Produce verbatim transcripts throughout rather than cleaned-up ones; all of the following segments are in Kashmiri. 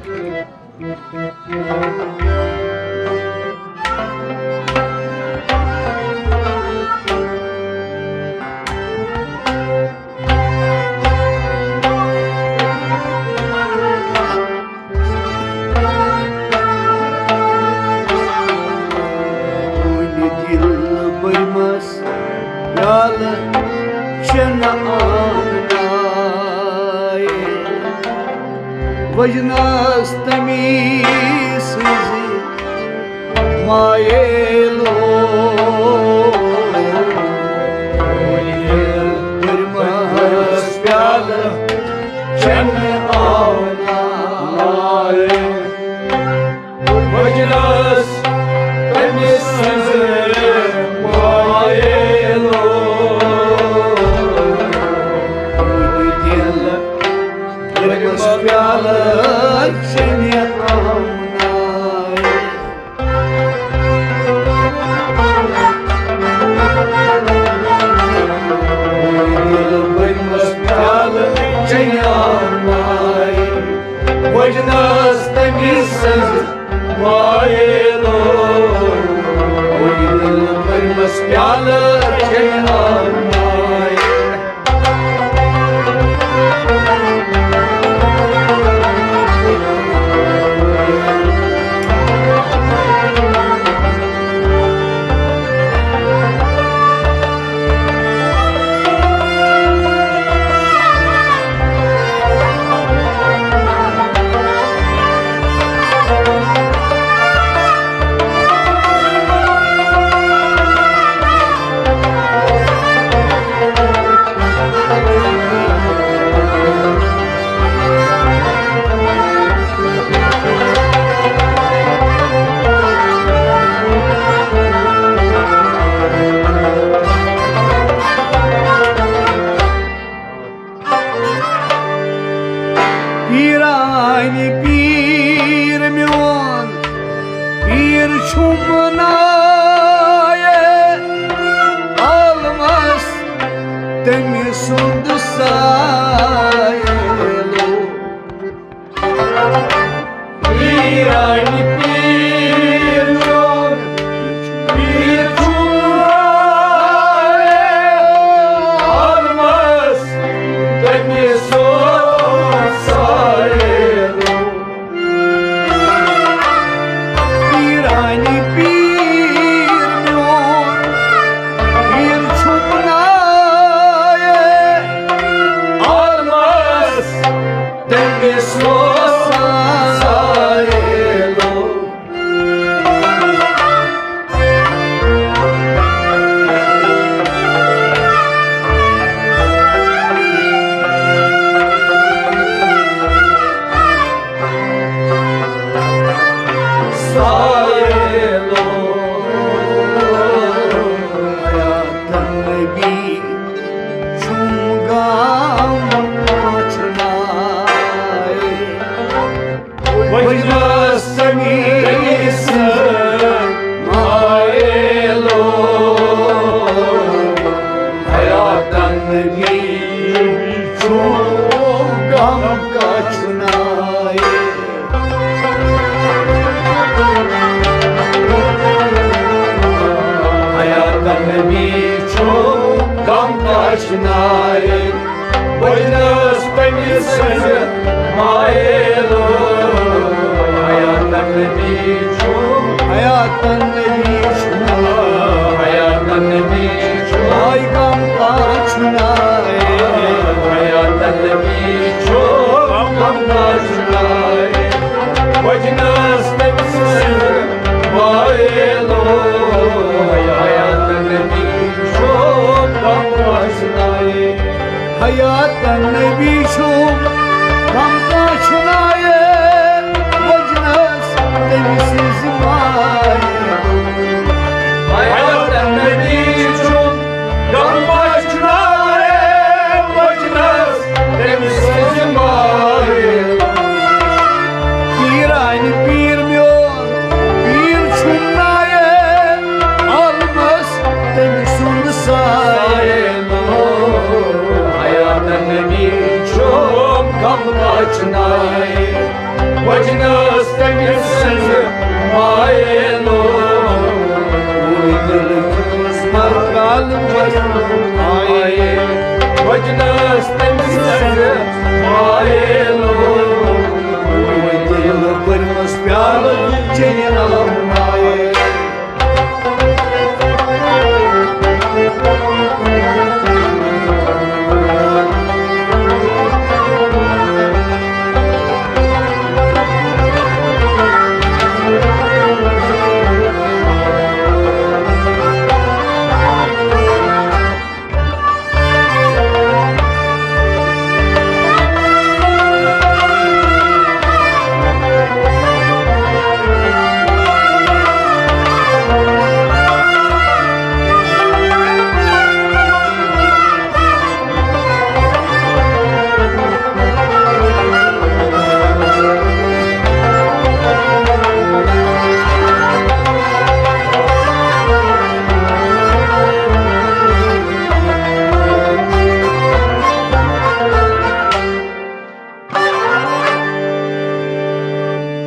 وُنہِ دِل بٔرمَس پیالہٕ چنہٕ آنگنایہِ۔ وجنس تمی سٕنٛزِ مایلو۔ وُنہِ دِل بٔرمَس پیالہٕ چنہٕ آنگنایہِ۔ وجنس تمہِ سٕنٛزِ مایلو۔ دِل بٔرمَس پیالہٕ چنہٕ آنگنایہِ۔ دِل بٔرمَس پیالہٕ چنہٕ آنگنایہِ۔ وجنس تمہِ سٕنٛزِ مایلو۔ وُنہِ دِل بٔرمَس پیالہٕ چنہٕ آنگنایہِ۔ پیرانہِ پیر میون، پیر چھُم نایہِ عالمس تٔمۍ سُنٛد سایلو۔ پیرانہِ پیر میون، پیر چھُم نایہِ عالمس تٔمۍ سُنٛد سایلو۔ پیرانہِ پیر میون، پیر چھُم نایہِ عالمس تٔمِس اوس سایلو۔ سایلو۔ حیاتن نبی چھُم غم کچھ ناے۔ وجنس تمیس مایلو۔ حیاتن نبی چھُم غم کچھ ناے۔ حیاتن نبی چھُم غم کچھ ناے۔ وجنس تمہِ سٕنٛزِ مایلو۔ حیاتن نبی چھُم۔ حیاتن نبی چھُم۔ حیاتن نبی چھُم۔ آے غم کچھ ناے۔ حیاتن نبی چھُم۔ غم کچھ ناے۔ وجنس تمہِ سٕنٛزِ مایلو۔ حیاتن نبی چھُم۔ غم کچھ ناے۔ حیاتن نبی چھُم۔ غم کچھ وجنس تٔمۍ سٕنٛزِ مایہِ لوٚگ۔ دِل کٔرمٕژ ملکال مجنون آیہِ۔ وجنس تٔمۍ سٕنٛزِ مایہِ لوٚگ۔ دِل کٔرمٕژ پیالہٕ چیٚنہِ آمایہِ۔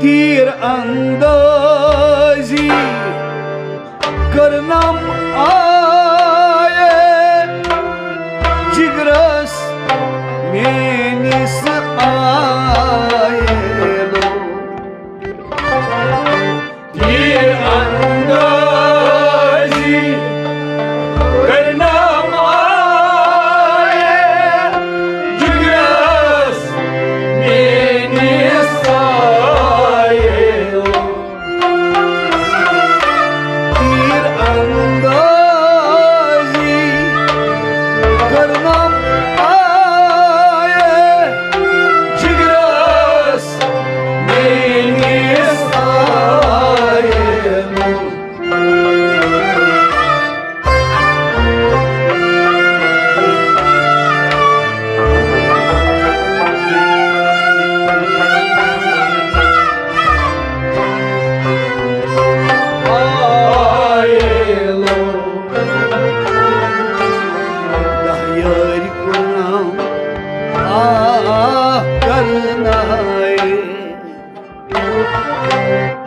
تیر اندازی کرنم آیے جگرس میٲنِس آیے لوٚگ۔ تیر اندازی کرنم آیے جگرس میٲنِس آیے لوٚگ۔ تیر اندازی کرنم آیے جگرس میٲنِس آیے لوٚگ۔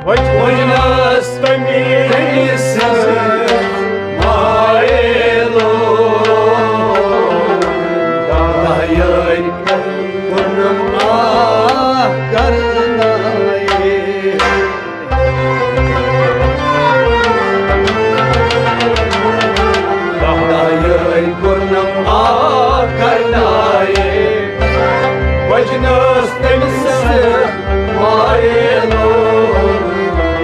وجنس تٔمِس مایہِ لوٚگ۔ دَہ یٲرۍ کوٚرنم آہ کرنایہِ۔ دَہ یٲرۍ کوٚرنم آہ کرنایہِ۔ وجنس تٔمِس مایہِ لوٚگ۔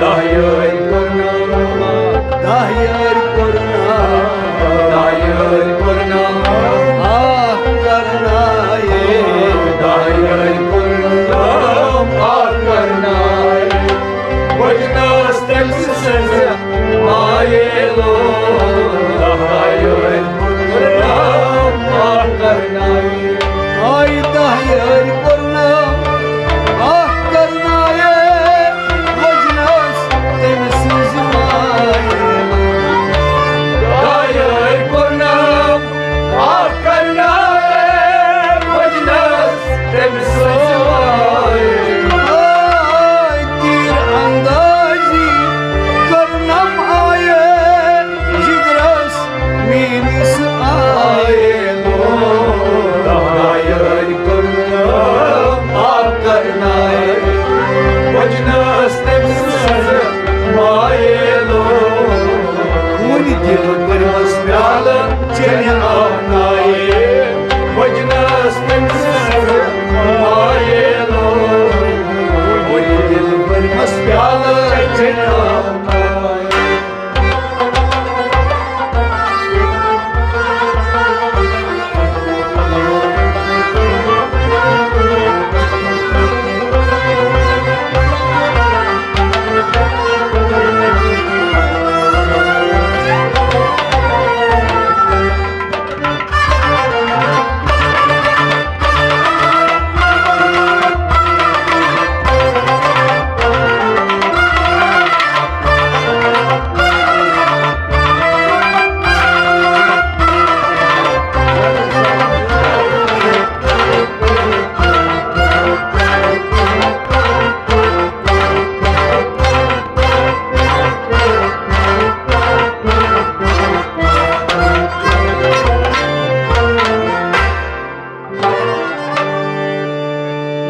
دَہ یٲرۍ کوٚرنم، دَہ یٲرۍ کوٚرنم، دَہ یٲرۍ کوٚرنم آہ کرنایہِ۔ دَہ یٲرۍ کوٚرنم آہ کرنایہِ۔ وجنس تٔمۍ سٕنٛزِ مایہِ لوٚگ۔ دَہ یٲرۍ کوٚرنم آہ کرنایہِ۔ آے دَہ یٲرۍ کوٚرنم آہ کرنایہِ۔ وجنس تٔمۍ سٕنٛزِ مایہِ لوٚگ۔ دَہ یٲرۍ کوٚرنم آہ کرنایہِ۔ وجنس تٔمۍ سٕنٛزِ مایہِ۔ آے تیر اندازی کرنم آیہِ جگرس میٲنِس آیہِ لوٚگ۔ دَہ یٲرۍ کوٚرنم آہ کرنایہِ۔ وجنس تٔمۍ سٕنٛزِ مایہِ لوٚگ۔ وُنہِ دِل بٔرمَس پیالہٕ چیٚنہِ آمایہِ۔ وجنس تٔمۍ سٕنٛزِ مایہِ لوٚگ۔ وُنہِ دِل بٔرمَس پیالہٕ چیٚنہِ آمایہِ۔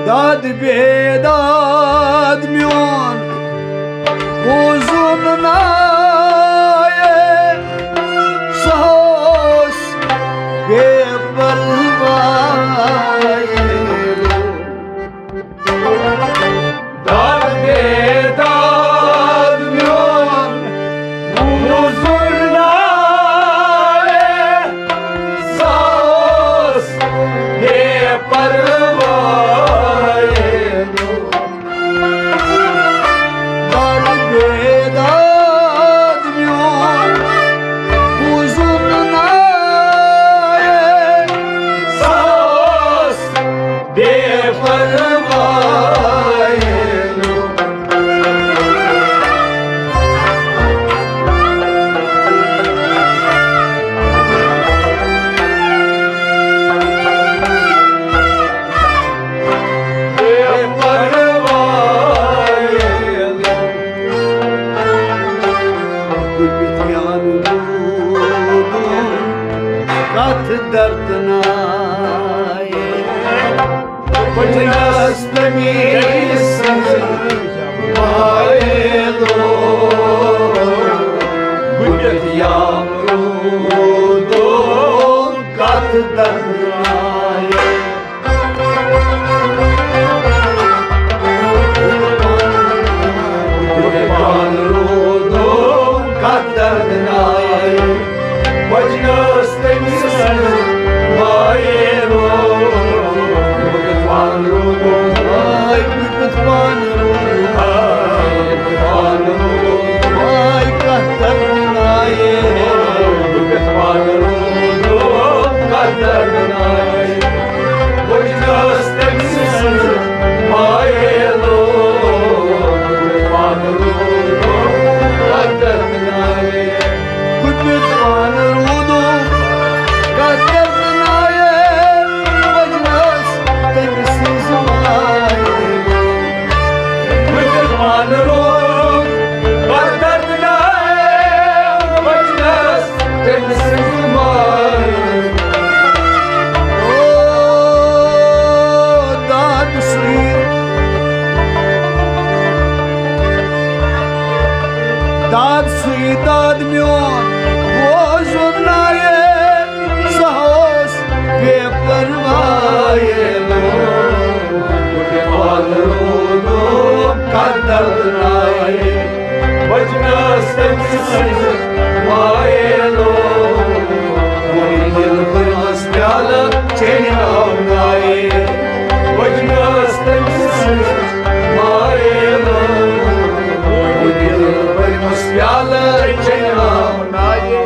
داد بے داد میون بوزُن نایے، سُہ اوس بے پرواے۔ داد بے داد میون بوزُن نایے، سُہ اوس بے پرواے۔ داد بے داد میون بوزُن نایے، سُہ اوس بے پرواے۔ بے پرواے۔ بہٕ کِتھ یان روٗدُم کتھ دردنایہِ۔ بہٕ چھَس تٔمۍ سٕنٛز مایہِ لوٚگ۔ بہٕ کِتھ یان روٗدُم کتھ دردنایہِ۔ بہٕ کِتھ پانہٕ روٗدُم کتھ دردنایہِ۔ بہٕ چھَس تٔمۍ سٕنٛز مایہِ لوٚگ۔ بہٕ کِتھ پانہٕ روٗدُم، آے، بہٕ کِتھ پانہٕ روٗدُم، آے، بہٕ کِتھ پانہٕ روٗدُم، آے، کتھ دردنایہِ۔ بہٕ کِتھ پانہٕ روٗدُم، کتھ دردنایہِ۔ بہٕ چھَس تٔمۍ سٕنٛز مایہِ لوٚگ۔ بہٕ کِتھ پانہٕ روٗدُم، کتھ دردنایہِ۔ بہٕ کِتھ پانہٕ روٗدُم، کتھ دردنایہِ۔ بہٕ چھَس تٔمۍ سٕنٛز مایہِ لوٚگ۔ بہٕ کِتھ پانہٕ روٗدُم، کتھ دردنایہِ۔ بہٕ چھَس تٔمۍ سٕنٛز مایہِ۔ او داد سُے، داد سُے داد میون بوزُن نایہِ، سُہ اوس بے پرواے۔ بہٕ کِتھ پانہٕ روٗدُم، کتھ دردنایہِ۔ بہٕ چھَس تٔمۍ سٕنٛز مایہِ لوٚگ۔ وۄنۍ دِل بٔرمٕژ پیالہٕ چیٚنہِ آو نایہِ۔ بہٕ چھَس تٔمۍ سٕنٛز مایہِ لوٚگ۔ وۄنۍ دِل بٔرمٕژ پیالہٕ چیٚنہِ آو نایہِ۔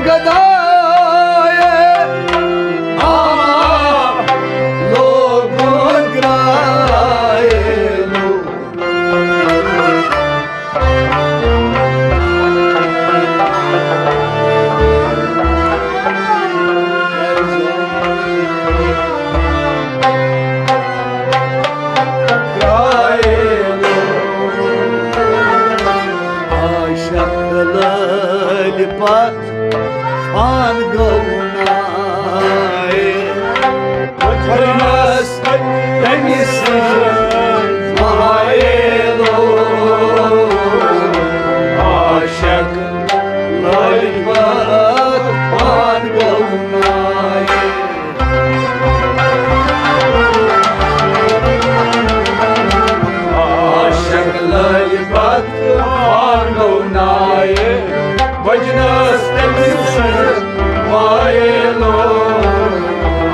گدایے، آ، لوگُن گرٛایے لوگ۔ عاشق لٲلۍ پتھ پان گوٚو ناے، وٕچھنَس تٔمِس مایلو۔ عاشق لٲلۍ پتھ پان گوٚو ناے۔ عاشق لٲلۍ پتھ پان گوٚو ناے، وٕچھنَس تٔمِس مایلو۔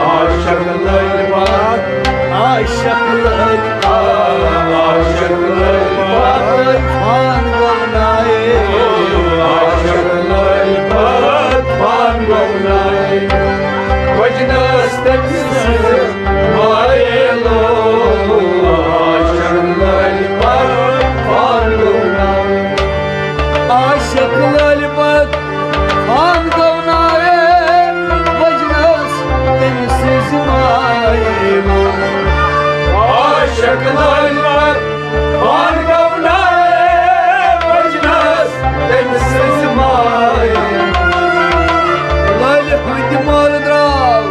عاشق لٲلۍ پتھ، عاشق لٲلۍ پتھ، عاشق لٲلۍ پتھ پان گوٚو ناے۔ عاشق لٲلۍ پتھ پان گوٚو ناے، وٕچھنَس تٔمِس مایلو۔ عاشق لٲلۍ پتھ پان گوٚو ناے۔ عاشق لٲلۍ پتھ پان گوٚو ناے، وٕچھنَس تٔمۍ سٕنٛزِ مایہِ۔ عاشق لٲلۍ پتھ پان گوٚو ناے، وٕچھنَس تٔمۍ سٕنٛزِ مایہِ۔ لٲلہِ ہٕنٛدِ مٲلہٕ درٛاو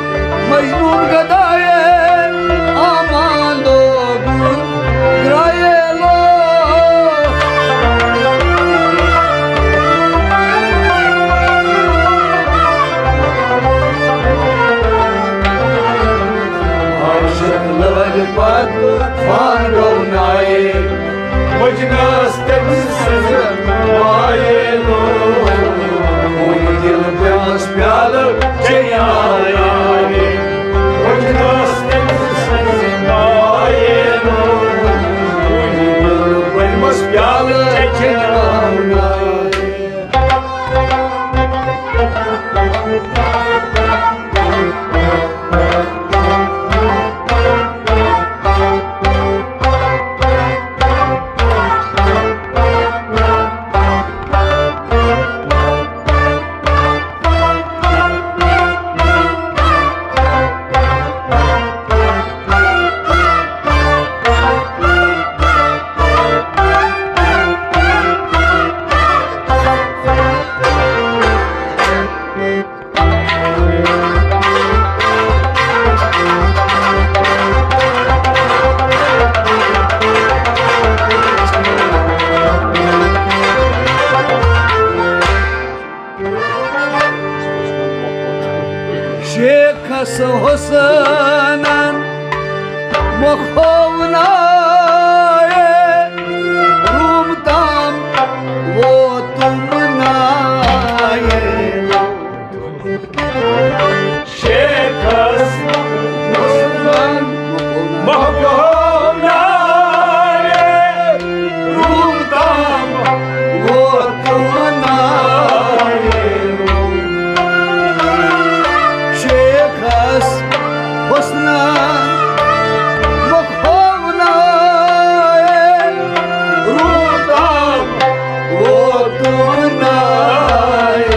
مجنون گدایے، آمان لوگُن گرٛایے لوگ۔ عاشق لٲلۍ پتھ پان گوٚو ناے، وٕچھنَس تٔمۍ سٕنٛزِ مایہِ لوگ۔ وۄنۍ دِل بٔرمَس پیالہٕ چیٚیہِ آے۔ وٕچھنَس تٔمۍ سٕنٛزِ مایہِ لوگ۔ وۄنۍ دِل بٔرمَس پیالہٕ چیٚیہِ آے۔ شیخس حسینن مۄکھوو ناے، روم تام ووتُم ناے۔ شیخس حسینن مۄکھوو ناے، روم تام ووتُم ناے۔ شیخس حسنن مۄکھوو ناے، روم تام ووتُم ناے۔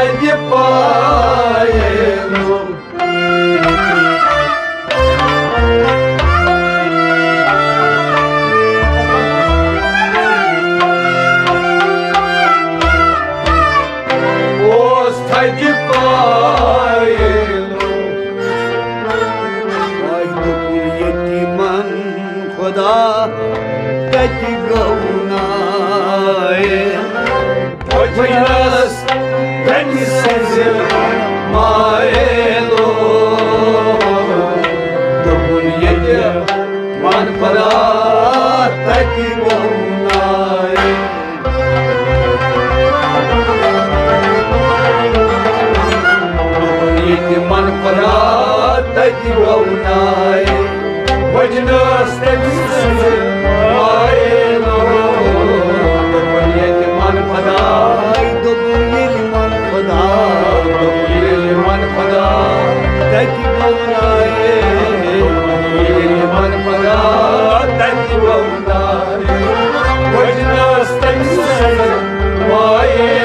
یہِ پایلو۔ اوس تھدِ پایلو۔ آے دوٚپُن ییٚتہِ من خدا تَتہِ گوٚو ناے۔ بجرس تٔمۍ سٕنٛزِ مایلو۔ دوٚپُن ییٚتہِ من خدا تَتہِ گوٚو ناے۔ ییٚتہِ من خدا تَتہِ گوٚو ناے۔ وجنس تٔمۍ سٕنٛزِ مایلو۔ دوٚپُن ییٚتہِ من خدا۔ دوٚپُن ییٚلہِ من خدا۔ دوٚپُن ییٚلہِ من خدا۔ تَتہِ گوٚو ناے۔ دوٚپُن ییٚلہِ من خدا۔ تَتہِ گوٚو ناے۔ وجنس تٔمۍ سٕنٛزِ مایلو۔